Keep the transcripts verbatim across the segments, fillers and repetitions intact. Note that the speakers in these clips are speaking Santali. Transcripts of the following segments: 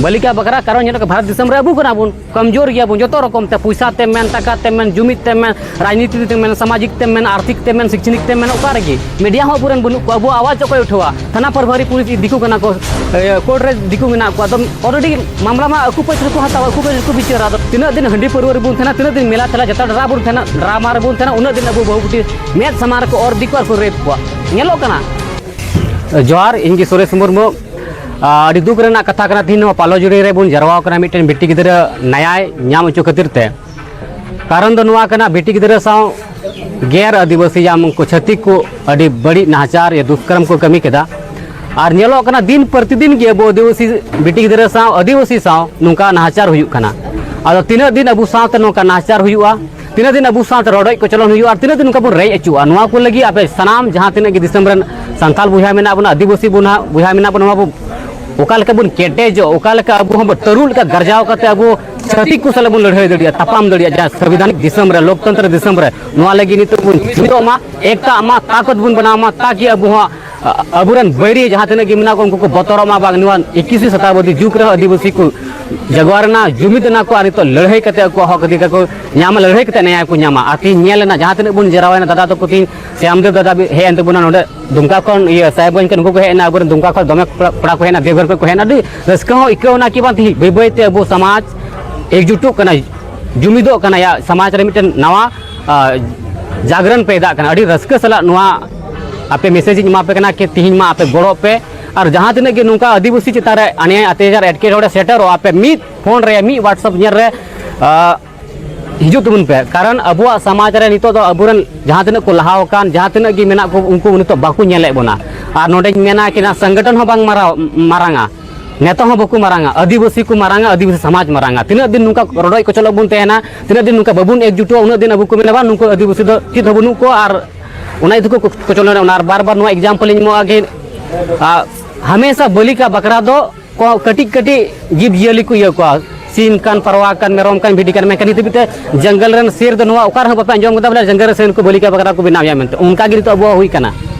ᱵᱟᱹᱞᱤᱠᱟ ᱵᱟᱠᱷᱨᱟ ᱠᱟᱨᱚᱱ ᱧᱮᱞᱚᱜ ᱠᱟᱱᱟ, ᱵᱷᱟᱨᱚᱛ ᱫᱤᱥᱚᱢ ᱨᱮ ᱟᱵᱚ ᱠᱟᱱᱟ ᱵᱚᱱ ᱠᱚᱢᱡᱳᱨ ᱜᱮᱭᱟ ᱵᱚᱱ ᱡᱚᱛᱚ ᱨᱚᱠᱚᱢ ᱛᱮ, ᱯᱚᱭᱥᱟ ᱛᱮᱢ ᱢᱮᱱ, ᱴᱟᱠᱟ ᱛᱮᱢ ᱢᱮᱱ, ᱡᱩᱢᱤᱫ ᱛᱮᱢ ᱢᱮᱱ, ᱨᱟᱡᱽᱱᱤᱛᱤ ᱛᱮᱢ ᱢᱮᱱ, ᱥᱟᱢᱟᱡᱤᱠ ᱛᱮᱢ ᱢᱮᱱ, ᱟᱨᱛᱷᱤᱠ ᱛᱮᱢ ᱢᱮᱱ, ᱥᱤᱠᱷᱱᱤᱠ ᱛᱮᱢ ᱢᱮᱱ, ᱚᱠᱟ ᱨᱮᱜᱮ ᱢᱤᱰᱤᱭᱟ ᱦᱚᱸ ᱟᱵᱚᱨᱮᱱ ᱵᱟᱹᱱᱩᱜ ᱠᱚᱣᱟ᱾ ᱟᱵᱚᱣᱟᱜ ᱟᱣᱟᱡᱽ ᱚᱠᱚᱭ ᱩᱴᱷᱟᱹᱣᱟ? ᱛᱷᱟᱱᱟ ᱯᱨᱚᱵᱷᱟᱨᱤ ᱯᱩᱞᱤᱥ ᱫᱤᱠᱩ ᱠᱟᱱᱟ ᱠᱚ, ᱠᱳᱨᱴ ᱨᱮ ᱫᱤᱠᱩ ᱢᱮᱱᱟᱜ ᱠᱚᱣᱟ᱾ ᱟᱫᱚ ᱚᱞᱨᱮᱰᱤ ᱢᱟᱢᱞᱟ ᱢᱟ ᱟᱠᱚ ᱯᱟᱹᱥ ᱨᱮᱠᱚ ᱦᱟᱛᱟᱣᱟ, ᱟᱠᱚ ᱯᱟᱹᱥ ᱨᱮᱠᱚ ᱵᱤᱪᱟᱹᱨᱟ᱾ ᱟᱫᱚ ᱛᱤᱱᱟᱹᱜ ᱫᱤᱱ ᱦᱟᱺᱰᱤ ᱯᱟᱹᱨᱣᱟᱹ ᱨᱮᱵᱚᱱ ᱛᱟᱦᱮᱱᱟ, ᱛᱤᱱᱟᱹᱜ ᱫᱤᱱ ᱢᱮᱞᱟ ᱴᱷᱮᱞᱟ ᱡᱟᱛᱨᱟ ᱰᱨᱟ ᱵᱚᱱ ᱛᱟᱦᱮᱱᱟ, ᱰᱨᱟᱢᱟ ᱨᱮᱵᱚᱱ ᱛᱟᱦᱮᱱᱟ, ᱩᱱᱟᱹᱜ ᱫᱤᱱ ᱟᱵᱚ ᱵᱟᱹᱦᱩ ᱵᱤᱴᱤ ᱢᱮᱫ ᱥᱟᱢᱟᱝ ᱨᱮᱠᱚ ᱚᱨ ᱤᱫᱤ ᱠᱚᱣᱟ ᱟᱨ ᱠᱚ ᱨᱮᱯ ᱠᱚᱣᱟ᱾ ᱧᱮᱞᱚᱜ ᱠᱟᱱᱟ᱾ ᱡᱚᱦᱟᱨ, ᱤᱧ ᱜᱮ ᱥᱩᱨᱮᱥ ᱢᱩᱨᱢᱩ᱾ ᱟᱹᱰᱤ ᱫᱩᱠ ᱨᱮᱱᱟᱜ ᱠᱟᱛᱷᱟ ᱠᱟᱱᱟ, ᱛᱮᱦᱮᱧ ᱱᱚᱣᱟ ᱯᱟᱞᱚᱡᱩᱲᱤ ᱨᱮᱵᱚᱱ ᱡᱟᱨᱣᱟ ᱠᱟᱱᱟ ᱢᱤᱫᱴᱮᱱ ᱵᱤᱴᱤ ᱜᱤᱫᱽᱨᱟᱹ ᱱᱟᱭᱟᱭ ᱧᱟᱢ ᱦᱚᱪᱚ ᱠᱷᱟᱹᱛᱤᱨ ᱛᱮ᱾ ᱠᱟᱨᱚᱱ ᱫᱚ ᱱᱚᱣᱟ ᱠᱟᱱᱟ, ᱵᱤᱴᱤ ᱜᱤᱫᱽᱨᱟᱹ ᱥᱟᱶ ᱜᱮᱨ ᱟᱹᱫᱤᱵᱟᱹᱥᱤ ᱭᱟᱢ ᱩᱱᱠᱩ ᱪᱷᱟᱹᱛᱤᱠ ᱠᱚ ᱟᱹᱰᱤ ᱵᱟᱹᱲᱤᱡ ᱱᱟᱦᱟᱪᱟᱨ ᱭᱟ ᱫᱩᱥᱠᱨᱚᱢ ᱠᱚ ᱠᱟᱹᱢᱤ ᱠᱮᱫᱟ᱾ ᱟᱨ ᱧᱮᱞᱚᱜ ᱠᱟᱱᱟ, ᱫᱤᱱ ᱯᱨᱚᱛᱤᱫᱤᱱ ᱜᱮ ᱟᱵᱚ ᱟᱹᱫᱤᱵᱟᱹᱥᱤ ᱵᱤᱴᱤ ᱜᱤᱫᱽᱨᱟᱹ ᱥᱟᱶ ᱟᱹᱫᱤᱵᱟᱹᱥᱤ ᱥᱟᱶ ᱱᱚᱝᱠᱟ ᱱᱟᱦᱟᱪᱟᱨ ᱦᱩᱭᱩᱜ ᱠᱟᱱᱟ᱾ ᱟᱫᱚ ᱛᱤᱱᱟᱹᱜ ᱫᱤᱱ ᱟᱵᱚ ᱥᱟᱶᱛᱮ ᱱᱚᱝᱠᱟ ᱱᱟᱦᱟᱪᱟᱨ ᱦᱩᱭᱩᱜᱼᱟ, ᱛᱤᱱᱟᱹᱜ ᱫᱤᱱ ᱟᱵᱚ ᱥᱟᱶᱛᱮ ᱨᱚᱰᱚᱡ ᱠᱚᱪᱞᱚᱱ ᱦᱩᱭᱩᱜᱼᱟ, ᱟᱨ ᱛᱤᱱᱟᱹᱜ ᱫᱤᱱ ᱱᱚᱝᱠᱟ ᱵᱚᱱ ᱨᱮᱡ ᱦᱚᱪᱚᱜᱼᱟ? ᱱᱚᱣᱟ ᱠᱚ ᱞᱟᱹᱜᱤᱫ ᱟᱯᱮ ᱥᱟᱱᱟᱢ ᱡᱟᱦᱟᱸ ᱛᱤᱱᱟᱹᱜ ᱜᱮ ᱫᱤᱥᱚᱢ ᱨᱮᱱ ᱥᱟᱱᱛᱟᱲ ᱵᱚᱭᱦᱟ ᱢᱮᱱᱟᱜ ᱵᱚᱱᱟ, ᱟᱹᱫᱤᱵᱟᱹᱥᱤ ᱵᱚᱱᱟ-, ᱵᱚᱭᱦᱟ ᱢᱮᱱᱟᱜ ᱵᱚᱱᱟ, ᱱᱚᱣᱟ ᱵᱚ ᱚᱠᱟ ᱞᱮᱠᱟ ᱵᱚᱱ ᱠᱮᱴᱮᱡᱚᱜ, ᱚᱠᱟ ᱞᱮᱠᱟ ᱟᱵᱚ ᱦᱚᱸ ᱛᱟᱹᱨᱩ ᱞᱮᱠᱟ ᱜᱟᱨᱡᱟᱣ ᱠᱟᱛᱮ ᱟᱵᱚ ᱪᱷᱟᱹᱛᱤᱠ ᱠᱚ ᱥᱟᱞᱟᱜ ᱵᱚᱱ ᱞᱟᱹᱲᱦᱟᱹᱭ ᱫᱟᱲᱮᱭᱟᱜᱼᱟ, ᱛᱟᱯᱟᱢ ᱫᱟᱲᱮᱭᱟᱜᱼᱟ, ᱡᱟᱦᱟᱸ ᱥᱚᱝᱵᱤᱫᱷᱟᱱᱤᱠ ᱫᱤᱥᱚᱢ ᱨᱮ, ᱞᱳᱠᱛᱚᱱᱛᱨᱚ ᱫᱤᱥᱚᱢ ᱨᱮ᱾ ᱱᱚᱣᱟ ᱞᱟᱹᱜᱤᱫ ᱱᱤᱛᱚᱜ ᱵᱚᱱ ᱡᱩᱢᱤᱫᱚᱜ ᱢᱟ, ᱮᱠᱛᱟᱜ ᱢᱟ, ᱛᱟᱠᱚᱛ ᱵᱚᱱ ᱵᱮᱱᱟᱣ ᱢᱟ, ᱛᱟᱠᱤ ᱟᱵᱚ ᱦᱚᱸ, ᱟ-, ᱟᱵᱚᱨᱮᱱ ᱵᱟᱹᱭᱨᱤ ᱡᱟᱦᱟᱸ ᱛᱤᱱᱟᱹᱜ ᱜᱮ ᱢᱮᱱᱟᱜ ᱠᱚ, ᱩᱱᱠᱩ ᱠᱚ ᱵᱚᱛᱚᱨᱚᱜ ᱢᱟ ᱵᱟᱝ᱾ ᱱᱚᱣᱟ ᱮᱠᱤᱥ ᱥᱚᱛᱟᱵᱫᱤ ᱡᱩᱜᱽ ᱨᱮᱦᱚᱸ ᱟᱹᱫᱤᱵᱟᱹᱥᱤ ᱠᱚ ᱡᱟᱜᱽᱣᱟᱨ ᱮᱱᱟ, ᱡᱩᱢᱤᱫ ᱮᱱᱟ ᱠᱚ, ᱟᱨ ᱱᱤᱛᱚᱜ ᱞᱟᱹᱲᱦᱟᱹᱭ ᱠᱟᱛᱮ ᱟᱠᱚᱣᱟᱜ ᱦᱚᱠ ᱚᱫᱷᱤᱠᱟᱨ ᱠᱚ ᱧᱟᱢᱟ, ᱞᱟᱹᱲᱦᱟᱹᱭ ᱠᱟᱛᱮ ᱱᱮᱭᱟᱭ ᱠᱚ ᱧᱟᱢᱟ᱾ ᱟᱨ ᱛᱮᱦᱮᱧ ᱧᱮᱞ ᱮᱱᱟ, ᱡᱟᱦᱟᱸ ᱛᱤᱱᱟᱹᱜ ᱵᱚᱱ ᱡᱟᱨᱣᱟᱭᱮᱱᱟ, ᱫᱟᱫᱟ ᱛᱟᱠᱚ ᱛᱮᱦᱮᱧ ᱥᱭᱟᱢᱫᱮᱵ ᱫᱟᱫᱟ ᱦᱮᱡ ᱮᱱ ᱛᱟᱵᱚᱱᱟ ᱱᱚᱰᱮ ᱫᱩᱢᱠᱟ ᱠᱷᱚᱱ, ᱤᱭᱟᱹ, ᱥᱟᱦᱮᱵᱽᱜᱚᱸᱡᱽ ᱠᱷᱚᱱ ᱩᱱᱠᱩ ᱠᱚ ᱦᱮᱡ ᱮᱱᱟ, ᱟᱵᱚᱨᱮᱱ ᱫᱩᱢᱠᱟ ᱠᱷᱚᱱ ᱫᱚᱢᱮ ᱯᱮᱲᱟ, ᱯᱮᱲᱟ ᱠᱚ ᱦᱮᱡ ᱮᱱᱟ, ᱫᱮᱣᱜᱷᱚᱨ ᱠᱷᱚᱱ ᱠᱚ ᱦᱮᱡ ᱮᱱᱟ, ᱟᱹᱰᱤ ᱨᱟᱹᱥᱠᱟᱹ ᱦᱚᱸ ᱟᱹᱭᱠᱟᱹᱣ ᱮᱱᱟ ᱠᱤ ᱵᱟᱝ, ᱛᱮᱦᱮᱧ ᱵᱟᱹᱭ ᱵᱟᱹᱭ ᱛᱮ ᱟᱵᱚ ᱥᱚᱢᱟᱡᱽ ᱮᱠᱡᱩᱴᱚᱜ ᱠᱟᱱᱟ, ᱡᱩᱢᱤᱫᱚᱜ ᱠᱟᱱᱟ, ᱭᱟ ᱥᱚᱢᱟᱡᱽ ᱨᱮ ᱢᱤᱫᱴᱮᱱ ᱱᱟᱣᱟ, ᱟ, ᱡᱟᱜᱽᱨᱚᱱ ᱯᱮᱭᱫᱟᱜ ᱠᱟᱱᱟ᱾ ᱟᱹᱰᱤ ᱨᱟᱹᱥᱠᱟᱹ ᱥᱟᱞᱟᱜ ᱱᱚᱣᱟ ᱟᱯᱮ ᱢᱮᱥᱮᱡᱽ ᱤᱧ ᱮᱢᱟ ᱯᱮ ᱠᱟᱱᱟ ᱠᱤ ᱛᱮᱦᱮᱧ ᱢᱟ ᱟᱯᱮ ᱜᱚᱲᱚᱜ ᱯᱮ, ᱟᱨ ᱡᱟᱦᱟᱸ ᱛᱤᱱᱟᱹᱜ ᱜᱮ ᱱᱚᱝᱠᱟ ᱟᱹᱫᱤᱵᱟᱹᱥᱤ ᱪᱮᱛᱟᱱ ᱨᱮ ᱚᱱᱭᱟᱭ ᱚᱛᱛᱟᱪᱟᱨ ᱮᱴᱠᱮᱴᱚᱬᱮ ᱥᱮᱴᱮᱨᱚᱜᱼᱟ, ᱟᱯᱮ ᱢᱤᱫ ᱯᱷᱳᱱ ᱨᱮ, ᱢᱤᱫ WhatsApp ᱧᱮᱞ ᱨᱮ, ᱟ, ᱦᱤᱡᱩᱜ ᱛᱟᱵᱚᱱ ᱯᱮ, ᱠᱟᱨᱚᱱ ᱟᱵᱚᱣᱟᱜ ᱥᱚᱢᱟᱡᱽ ᱨᱮ ᱱᱤᱛᱚᱜ ᱫᱚ ᱟᱵᱚᱨᱮᱱ ᱡᱟᱦᱟᱸ ᱛᱤᱱᱟᱹᱜ ᱠᱚ ᱞᱟᱦᱟ ᱟᱠᱟᱱ, ᱡᱟᱦᱟᱸ ᱛᱤᱱᱟᱹᱜ ᱜᱮ ᱢᱮᱱᱟᱜ ᱠᱚ, ᱩᱱᱠᱩ ᱱᱤᱛᱚᱜ ᱵᱟᱠᱚ ᱧᱮᱞᱮᱫ ᱵᱚᱱᱟ᱾ ᱟᱨ ᱱᱚᱰᱮᱧ ᱢᱮᱱᱟ ᱠᱤ ᱱᱟ ᱥᱚᱝᱜᱚᱴᱷᱚᱱ ᱦᱚᱸ ᱵᱟᱝ ᱢᱟᱨᱟᱣ-, ᱢᱟᱨᱟᱝᱟ, ᱱᱮᱛᱟ ᱦᱚᱸ ᱵᱟᱠᱚ ᱢᱟᱨᱟᱝᱟ, ᱟᱹᱫᱤᱵᱟᱹᱥᱤ ᱠᱚ ᱢᱟᱨᱟᱝᱟ, ᱟᱹᱫᱤᱵᱟᱹᱥᱤ ᱥᱚᱢᱟᱡᱽ ᱢᱟᱨᱟᱝᱟ᱾ ᱛᱤᱱᱟᱹᱜ ᱫᱤᱱ ᱱᱚᱝᱠᱟ ᱨᱚᱰᱚᱡ ᱠᱚᱪᱚᱞᱚᱜ ᱵᱚᱱ ᱛᱟᱦᱮᱱᱟ, ᱛᱤᱱᱟᱹᱜ ᱫᱤᱱ ᱱᱚᱝᱠᱟ ᱵᱟᱵᱚᱱ ᱮᱠᱡᱩᱴᱚᱜᱼᱟ, ᱩᱱᱟᱹᱜ ᱫᱤᱱ ᱟᱵᱚ ᱠᱚ ᱢᱮᱱᱟ, "ᱵᱟᱝ, ᱱᱩᱠᱩ ᱟᱹᱫᱤᱵᱟᱹᱥᱤ ᱫᱚ ᱪᱮᱫ ᱦᱚᱸ ᱵᱟᱹᱱᱩᱜ ᱠᱚᱣᱟ", ᱟᱨ ᱚᱱᱟ ᱤᱭᱟᱹ ᱛᱮᱠᱚ ᱠᱚ-, ᱠᱚᱪᱚᱞᱚᱱᱟ᱾ ᱟᱨ ᱵᱟᱨ ᱵᱟᱨ ᱱᱚᱣᱟ example ᱤᱧ ᱮᱢᱚᱜᱼᱟ ᱠᱤ, ᱟ, ᱦᱟᱢᱮᱥᱟ ᱵᱟᱹᱞᱤᱠᱟ ᱵᱟᱠᱷᱨᱟ ᱫᱚ ᱠᱚ ᱠᱟᱹᱴᱤᱡ ᱠᱟᱹᱴᱤᱡ ᱡᱤᱵᱽ ᱡᱤᱭᱟᱹᱞᱤ ᱠᱚ ᱤᱭᱟᱹ ᱠᱚᱣᱟ, ᱥᱤᱢ ᱠᱟᱱ, ᱯᱟᱨᱣᱟ ᱠᱟᱱ, ᱢᱮᱨᱚᱢ ᱠᱟᱱ, ᱵᱷᱤᱰᱤ ᱠᱟᱱ, ᱢᱮᱱᱠᱷᱟᱱ ᱱᱤᱛ ᱦᱟᱹᱵᱤᱡ ᱛᱮ ᱡᱚᱝᱜᱚᱞ ᱨᱮᱱ ᱥᱮᱨ ᱫᱚ ᱱᱚᱣᱟ ᱚᱠᱟ ᱨᱮᱦᱚᱸ ᱵᱟᱯᱮ ᱟᱸᱡᱚᱢ ᱠᱟᱫᱟ ᱵᱚᱞᱮ ᱡᱚᱝᱜᱚᱞ ᱨᱮ ᱥᱮᱨ ᱠᱚ ᱵᱟᱹᱞᱤᱠᱟ ᱵᱟᱠᱷᱨᱟ ᱠᱚ ᱵᱮᱱᱟᱣ ᱮᱭᱟ ᱢᱮᱱᱛᱮ᱾ ᱚᱱᱠᱟ ᱜᱮ ᱱᱤᱛᱚᱜ ᱟᱵᱚᱣᱟᱜ ᱦᱩᱭ ᱠᱟᱱᱟ᱾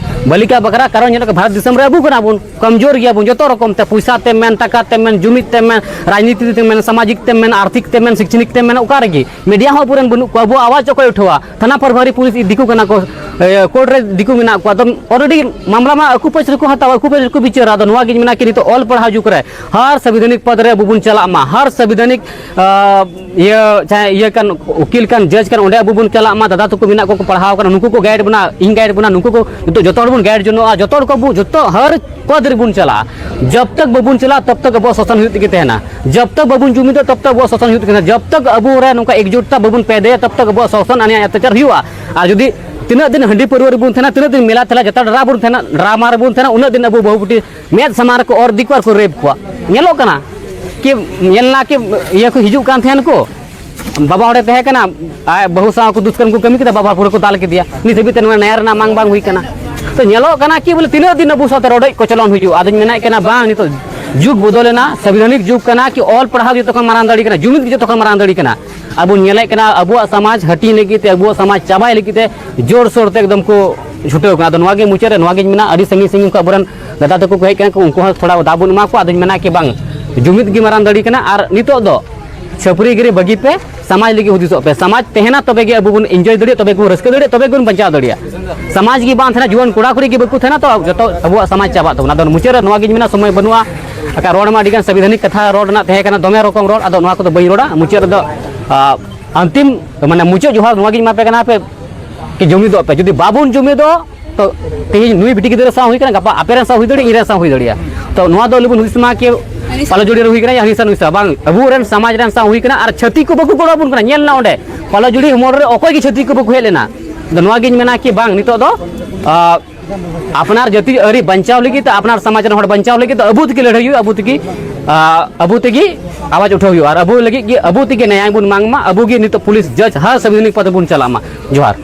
ᱵᱟᱹᱞᱤᱠᱟ ᱵᱟᱠᱷᱨᱟ, ᱠᱟᱨᱚᱱ ᱧᱮᱞᱚᱜ ᱠᱟᱱᱟ, ᱵᱷᱟᱨᱚᱛ ᱫᱤᱥᱚᱢ ᱨᱮ ᱟᱵᱚ ᱠᱟᱱᱟ ᱵᱚᱱ, ᱠᱚᱢᱡᱳᱨ ᱜᱮᱭᱟ ᱵᱚᱱ ᱡᱚᱛᱚ ᱨᱚᱠᱚᱢ ᱛᱮ, ᱯᱚᱭᱥᱟ ᱛᱮᱢ ᱢᱮᱱ, ᱴᱟᱠᱟ ᱛᱮᱢ ᱢᱮᱱ, ᱡᱩᱢᱤᱫ ᱛᱮᱢ ᱢᱮᱱ, ᱨᱟᱡᱽᱱᱤᱛᱤ ᱛᱮᱢ ᱢᱮᱱ, ᱥᱟᱢᱟᱡᱤᱠ ᱛᱮᱢ ᱢᱮᱱ, ᱟᱨᱛᱷᱤᱠ ᱛᱮᱢ ᱢᱮᱱ, ᱥᱤᱠᱪᱷᱱᱤᱠ ᱛᱮᱢ ᱢᱮᱱ, ᱚᱠᱟ ᱨᱮᱜᱮ᱾ ᱢᱤᱰᱤᱭᱟ ᱦᱚᱸ ᱟᱵᱚᱨᱮᱱ ᱵᱟᱹᱱᱩᱜ ᱠᱚᱣᱟ, ᱟᱵᱚᱣᱟᱜ ᱟᱣᱟᱡᱽ ᱚᱠᱚᱭ ᱩᱴᱷᱟᱹᱣᱟ? ᱛᱷᱟᱱᱟ ᱯᱨᱚᱦᱟᱨᱤ ᱯᱩᱞᱤᱥ ᱫᱤᱠᱩ ᱠᱟᱱᱟ ᱠᱚ, ᱮ, ᱠᱳᱨᱴ ᱨᱮ ᱫᱤᱠᱩ ᱢᱮᱱᱟᱜ ᱠᱚᱣᱟ, ᱟᱫᱚ ᱚᱞᱨᱮᱰᱤ ᱢᱟᱢᱞᱟ ᱢᱟ ᱟᱠᱚ ᱯᱟᱹᱥ ᱨᱮᱠᱚ ᱦᱟᱛᱟᱣᱟ, ᱟᱠᱚ ᱯᱟᱹᱥ ᱨᱮᱠᱚ ᱵᱤᱪᱟᱹᱨᱟ᱾ ᱟᱫᱚ ᱱᱚᱣᱟ ᱜᱤᱧ ᱢᱮᱱᱟ ᱠᱤ ᱱᱤᱛᱚᱜ ᱚᱞ ᱯᱟᱲᱦᱟᱣ ᱡᱩᱜᱽ ᱨᱮ ᱦᱟᱨ ᱥᱟᱝᱵᱤᱫᱷᱟᱱᱤᱠ ᱯᱚᱫᱽ ᱨᱮ ᱟᱵᱚ ᱵᱚᱱ ᱪᱟᱞᱟᱜ ᱢᱟ, ᱦᱟᱨ ᱥᱟᱝᱵᱤᱫᱷᱟᱱᱤᱠ, ᱟ, ᱤᱭᱟᱹ, ᱪᱟᱦᱮ ᱤᱭᱟᱹ ᱠᱟᱱ, ᱩᱠᱤᱞ ᱠᱟᱱ, ᱡᱟᱡᱽ ᱠᱟᱱ, ᱚᱸᱰᱮ ᱟᱵᱚ ᱵᱚᱱ ᱪᱟᱞᱟᱜ ᱢᱟ, ᱫᱟᱫᱟ ᱛᱟᱠᱚ ᱢᱮᱱᱟᱜ ᱠᱚᱣᱟ, ᱠᱚ ᱯᱟᱲᱦᱟᱣ ᱠᱟᱱᱟ, ᱱᱩᱠᱩ ᱠᱚ ᱜᱟᱭᱤᱰ ᱵᱚᱱᱟ, ᱤᱧ ᱜᱟᱭᱤᱰ ᱵᱚᱱᱟ, ᱱᱩᱠᱩ ᱠᱚ ᱱᱤᱛᱚᱜ ᱡᱚᱛᱚ ᱦᱚᱲ ᱵᱚᱱ ᱜᱟᱭᱤᱰ ᱡᱚᱱᱚᱜᱼᱟ, ᱡᱚᱛᱚ ᱦᱚᱲ ᱠᱚ ᱟᱵᱚ ᱡᱚᱛᱚ ᱦᱟᱨ ᱯᱚᱫᱽ ᱨᱮᱵᱚᱱ ᱪᱟᱞᱟᱜᱼᱟ᱾ ᱡᱟᱵ ᱛᱟᱠ ᱵᱟᱵᱚᱱ ᱪᱟᱞᱟᱜᱼᱟ, ᱛᱟᱵ ᱛᱟᱠ ᱟᱵᱚᱣᱟᱜ ᱥᱟᱥᱚᱱ ᱦᱩᱭᱩᱜ ᱛᱮᱜᱮ ᱛᱟᱦᱮᱱᱟ᱾ ᱡᱟᱵ ᱛᱟᱠ ᱵᱟᱵᱚᱱ ᱡᱩᱢᱤᱫᱚᱜ, ᱛᱟᱵ ᱛᱟᱠ ᱟᱵᱚᱣᱟᱜ ᱥᱟᱥᱚᱱ ᱦᱩᱭᱩᱜ ᱛᱮᱜᱮ ᱛᱟᱦᱮᱱᱟ᱾ ᱡᱟᱵ ᱛᱟᱠ ᱟᱵᱚ ᱨᱮ ᱱᱚᱝᱠᱟ ᱮᱠᱡᱩᱴᱛᱟ ᱵᱟᱵᱚᱱ ᱯᱮᱫᱮᱭᱟ, ᱛᱟᱵ ᱛᱟᱠ ᱟᱵᱚᱣᱟᱜ ᱥᱟᱥᱚᱱ ᱟᱱᱭᱟᱭ ᱚᱛᱛᱟᱪᱟᱨ ᱦᱩᱭᱩᱜᱼᱟ᱾ ᱟᱨ ᱡᱩᱫᱤ ᱛᱤᱱᱟᱹᱜ ᱫᱤᱱ ᱦᱟᱺᱰᱤ ᱯᱟᱹᱨᱣᱟᱹ ᱨᱮᱵᱚᱱ ᱛᱟᱦᱮᱱᱟ, ᱛᱤᱱᱟᱹᱜ ᱫᱤᱱ ᱢᱮᱞᱟ ᱛᱷᱮᱞᱟ ᱡᱟᱛᱨᱟ ᱰᱨᱟᱢᱟ ᱨᱮᱵᱚᱱ ᱛᱟᱦᱮᱱᱟ, ᱩᱱᱟᱹᱜ ᱫᱤᱱ ᱟᱵᱚ ᱵᱟᱹᱦᱩ ᱵᱤᱴᱤ ᱢᱮᱫ ᱥᱟᱢᱟᱝ ᱨᱮᱠᱚ ᱚᱨ ᱤᱫᱤ ᱠᱚᱣᱟ ᱟᱨ ᱠᱚ ᱨᱮᱯ ᱠᱚᱣᱟ᱾ ᱧᱮᱞᱚᱜ ᱠᱟᱱᱟ ᱠᱤ, ᱧᱮᱞ ᱱᱟ ᱠᱤ, ᱤᱭᱟᱹ ᱠᱚ ᱦᱤᱡᱩᱜ ᱠᱟᱱ ᱛᱟᱦᱮᱱ ᱠᱚ, ᱵᱟᱵᱟ ᱚᱸᱰᱮ ᱛᱟᱦᱮᱸ ᱠᱟᱱᱟ, ᱟᱡ ᱵᱟᱹᱦᱩ ᱥᱟᱶ ᱠᱚ ᱫᱩᱥᱠᱟᱨᱢ ᱠᱚ ᱠᱟᱹᱢᱤ ᱠᱮᱫᱟ, ᱵᱟᱵᱟ ᱯᱩᱨᱟᱹ ᱠᱚ ᱫᱟᱞ ᱠᱮᱫᱮᱭᱟ᱾ ᱱᱤᱛ ᱦᱟᱹᱵᱤᱡ ᱛᱮ ᱱᱚᱣᱟ ᱱᱮᱭᱟ ᱨᱮᱱᱟᱜ ᱢᱟᱝ ᱵᱟᱝ ᱦᱩᱭ ᱠᱟᱱᱟ᱾ ᱛᱚ ᱧᱮᱞᱚᱜ ᱠᱟᱱᱟ ᱠᱤ ᱵᱚᱞᱮ ᱛᱤᱱᱟᱹᱜ ᱫᱤᱱ ᱟᱵᱚ ᱥᱟᱶᱛᱮ ᱨᱚᱰᱚᱡ ᱠᱚᱪᱞᱚᱱ ᱦᱩᱭᱩᱜᱼᱟ? ᱟᱫᱚᱧ ᱢᱮᱱᱮᱫ ᱠᱟᱱᱟ ᱵᱟᱝ, ᱱᱤᱛᱚᱜ ᱡᱩᱜᱽ ᱵᱚᱫᱚᱞᱮᱱᱟ, ᱥᱚᱝᱵᱤᱫᱷᱟᱱᱤᱠ ᱡᱩᱜᱽ ᱠᱟᱱᱟ ᱠᱤ ᱚᱞ ᱯᱟᱲᱦᱟᱣ ᱡᱚᱛᱚ ᱠᱷᱚᱱ ᱢᱟᱨᱟᱝ ᱫᱟᱲᱮ ᱠᱟᱱᱟ, ᱡᱩᱢᱤᱫ ᱜᱮ ᱡᱚᱛᱚ ᱠᱷᱚᱱ ᱢᱟᱨᱟᱝ ᱫᱟᱲᱮ ᱠᱟᱱᱟ᱾ ᱟᱵᱚ ᱧᱮᱞᱮᱫ ᱠᱟᱱᱟ ᱟᱵᱚᱣᱟᱜ ᱥᱚᱢᱟᱡᱽ ᱦᱟᱹᱴᱤᱧ ᱞᱟᱹᱜᱤᱫ ᱛᱮ, ᱟᱵᱚᱣᱟᱜ ᱥᱚᱢᱟᱡᱽ ᱪᱟᱵᱟᱭ ᱞᱟᱹᱜᱤᱫ ᱛᱮ ᱡᱳᱨ ᱥᱳᱨ ᱛᱮ ᱮᱠᱫᱚᱢ ᱠᱚ ᱪᱷᱩᱴᱟᱹᱣ ᱠᱟᱱᱟ᱾ ᱟᱫᱚ ᱱᱚᱣᱟ ᱜᱮ ᱢᱩᱪᱟᱹᱫ ᱨᱮ ᱱᱚᱣᱟ ᱜᱤᱧ ᱢᱮᱱᱟ, ᱟᱹᱰᱤ ᱥᱟᱺᱜᱤᱧ ᱥᱟᱺᱜᱤᱧ ᱠᱷᱚᱱ ᱟᱵᱚᱨᱮᱱ ᱫᱟᱫᱟ ᱛᱟᱠᱚ ᱠᱚ ᱦᱮᱡ ᱠᱟᱱᱟ ᱠᱚ, ᱩᱱᱠᱩ ᱦᱚᱸ ᱛᱷᱚᱲᱟ ᱫᱟᱣ ᱵᱚᱱ ᱮᱢᱟ ᱠᱚᱣᱟ᱾ ᱟᱫᱚᱧ ᱢᱮᱱᱟ ᱠᱤ ᱵᱟᱝ, ᱡᱩᱢᱤᱫ ᱜᱮ ᱢᱟᱨᱟᱝ ᱫᱟᱲᱮ ᱠᱟᱱᱟ᱾ ᱟᱨ ᱱᱤᱛᱚᱜ ᱫᱚ ᱪᱷᱟᱹᱯᱨᱤ ᱜᱤᱨᱤ ᱵᱟᱹᱜᱤ ᱯᱮ, ᱥᱚᱢᱟᱡᱽ ᱞᱟᱹᱜᱤᱫ ᱦᱩᱫᱤᱥᱚᱜ ᱯᱮ᱾ ᱥᱚᱢᱟᱡᱽ ᱛᱟᱦᱮᱱᱟ ᱛᱚᱵᱮ ᱜᱮ ᱟᱵᱚ ᱵᱚᱱ ᱤᱱᱡᱚᱭ ᱫᱟᱲᱮᱭᱟᱜᱼᱟ, ᱛᱚᱵᱮ ᱜᱮᱵᱚᱱ ᱨᱟᱹᱥᱠᱟᱹ ᱫᱟᱲᱮᱭᱟᱜᱼᱟ, ᱛᱚᱵᱮ ᱜᱮᱵᱚᱱ ᱵᱟᱧᱪᱟᱣ ᱫᱟᱲᱮᱭᱟᱜᱼᱟ᱾ ᱥᱚᱢᱟᱡᱽ ᱜᱮ ᱵᱟᱝ ᱛᱟᱦᱮᱱᱟ, ᱡᱩᱣᱟᱹᱱ ᱠᱚᱲᱟ ᱠᱩᱲᱤ ᱜᱮ ᱵᱟᱠᱚ ᱛᱟᱦᱮᱱᱟ, ᱛᱚ ᱡᱚᱛᱚ ᱟᱵᱚᱣᱟᱜ ᱥᱚᱢᱟᱡᱽ ᱪᱟᱵᱟᱜ ᱛᱟᱵᱚᱱᱟ᱾ ᱟᱫᱚ ᱢᱩᱪᱟᱹᱫ ᱨᱮ ᱱᱚᱣᱟ ᱜᱤᱧ ᱢᱮᱱᱟ, ᱥᱚᱢᱚᱭ ᱵᱟᱹᱱᱩᱜᱼᱟ, ᱟᱠᱟ ᱨᱚᱲ ᱢᱟ ᱟᱹᱰᱤ ᱜᱟᱱ ᱥᱚᱝᱵᱤᱫᱷᱟᱱᱤᱠ ᱠᱟᱛᱷᱟ ᱨᱚᱲ ᱨᱮᱱᱟᱜ ᱛᱟᱦᱮᱸ ᱠᱟᱱᱟ, ᱫᱚᱢᱮ ᱨᱚᱠᱚᱢ ᱨᱚᱲ, ᱟᱫᱚ ᱱᱚᱣᱟ ᱠᱚᱫᱚ ᱵᱟᱹᱧ ᱨᱚᱲᱟ᱾ ᱢᱩᱪᱟᱹᱫ ᱨᱮᱫᱚ, ᱟ, ᱟᱱᱛᱤᱢ, ᱢᱟᱱᱮ ᱢᱩᱪᱟᱹᱫ ᱡᱚᱦᱟᱨ ᱱᱚᱣᱟ ᱜᱤᱧ ᱮᱢᱟ ᱯᱮ ᱠᱟᱱᱟ, ᱟᱯᱮ ᱠᱤ ᱡᱩᱢᱤᱫᱚᱜ ᱯᱮ᱾ ᱡᱩᱫᱤ ᱵᱟᱵᱚᱱ ᱡᱩᱢᱤᱫᱚᱜ, ᱛᱚ ᱛᱮᱦᱮᱧ ᱱᱩᱭ ᱵᱤᱴᱤ ᱜᱤᱫᱽᱨᱟᱹ ᱥᱟᱶ ᱦᱩᱭ ᱠᱟᱱᱟ, ᱜᱟᱯᱟ ᱟᱯᱮ ᱨᱮᱱ ᱥᱟᱶ ᱦᱩᱭ ᱫᱟᱲᱮᱭᱟᱜᱼᱟ, ᱤᱧ ᱨᱮᱱ ᱥᱟᱶ ᱦᱩᱭ ᱫᱟᱲᱮᱭᱟᱜᱼᱟ᱾ ᱛᱚ ᱱᱚᱣᱟ ᱫᱚ ᱟᱞᱚ ᱵᱚᱱ ᱦᱩᱫᱤᱥ ᱢᱟ ᱠᱤ ᱯᱟᱞᱚᱡᱩᱲᱤ ᱨᱮ ᱦᱩᱭ ᱠᱟᱱᱟ ᱭᱟ ᱦᱟᱹᱱᱤ ᱥᱟᱶ ᱱᱩᱭ ᱥᱟᱶ, ᱵᱟᱝ, ᱟᱵᱚ ᱨᱮᱱ ᱥᱚᱢᱟᱡᱽ ᱨᱮᱱ ᱥᱟᱶ ᱦᱩᱭ ᱠᱟᱱᱟ᱾ ᱟᱨ ᱪᱷᱟᱹᱛᱤᱠ ᱠᱚ ᱵᱟᱠᱚ ᱜᱚᱲᱚ ᱟᱵᱚᱱ ᱠᱟᱱᱟ᱾ ᱧᱮᱞ ᱱᱟ ᱚᱸᱰᱮ ᱯᱟᱞᱚᱡᱩᱲᱤ ᱢᱳᱲ ᱨᱮ ᱚᱠᱚᱭ ᱜᱮ ᱪᱷᱟᱹᱛᱤᱠ ᱠᱚ ᱵᱟᱠᱚ ᱦᱮᱡ ᱞᱮᱱᱟ᱾ ᱟᱫᱚ ᱱᱚᱣᱟ ᱜᱤᱧ ᱢᱮᱱᱟ ᱠᱤ ᱵᱟᱝ, ᱱᱤᱛᱚᱜ ᱫᱚ, ᱟ, ᱟᱯᱱᱟᱨ ᱡᱟᱹᱛᱤ ᱟᱹᱨᱤ ᱵᱟᱧᱪᱟᱣ ᱞᱟᱹᱜᱤᱫ ᱛᱮ, ᱟᱯᱱᱟᱨ ᱥᱚᱢᱟᱡᱽ ᱨᱮᱱ ᱦᱚᱲ ᱵᱟᱧᱪᱟᱣ ᱞᱟᱹᱜᱤᱫ ᱛᱮ ᱟᱵᱚ ᱛᱮᱜᱮ ᱞᱟᱹᱲᱦᱟᱹᱭ ᱦᱩᱭᱩᱜᱼᱟ, ᱟᱵᱚ ᱛᱮᱜᱮ, ᱟ, ᱟᱵᱚ ᱛᱮᱜᱮ ᱟᱣᱟᱡᱽ ᱩᱴᱷᱟᱹᱣ ᱦᱩᱭᱩᱜᱼᱟ᱾ ᱟᱨ ᱟᱵᱚ ᱞᱟᱹᱜᱤᱫ ᱜᱮ ᱟᱵᱚ ᱛᱮᱜᱮ ᱱᱮᱭᱟᱭ ᱵᱚᱱ ᱢᱟᱝ ᱢᱟ, ᱟᱵᱚ ᱜᱮ ᱱᱤᱛᱚᱜ ᱯᱩᱞᱤᱥ ᱡᱟᱡᱽ ᱦᱟᱨ ᱥᱟᱝᱵᱤᱫᱷᱟᱱᱤᱠ ᱯᱚᱫ ᱨᱮᱵᱚᱱ ᱪᱟᱞᱟᱜ ᱢᱟ᱾ ᱡᱚᱦᱟᱨ᱾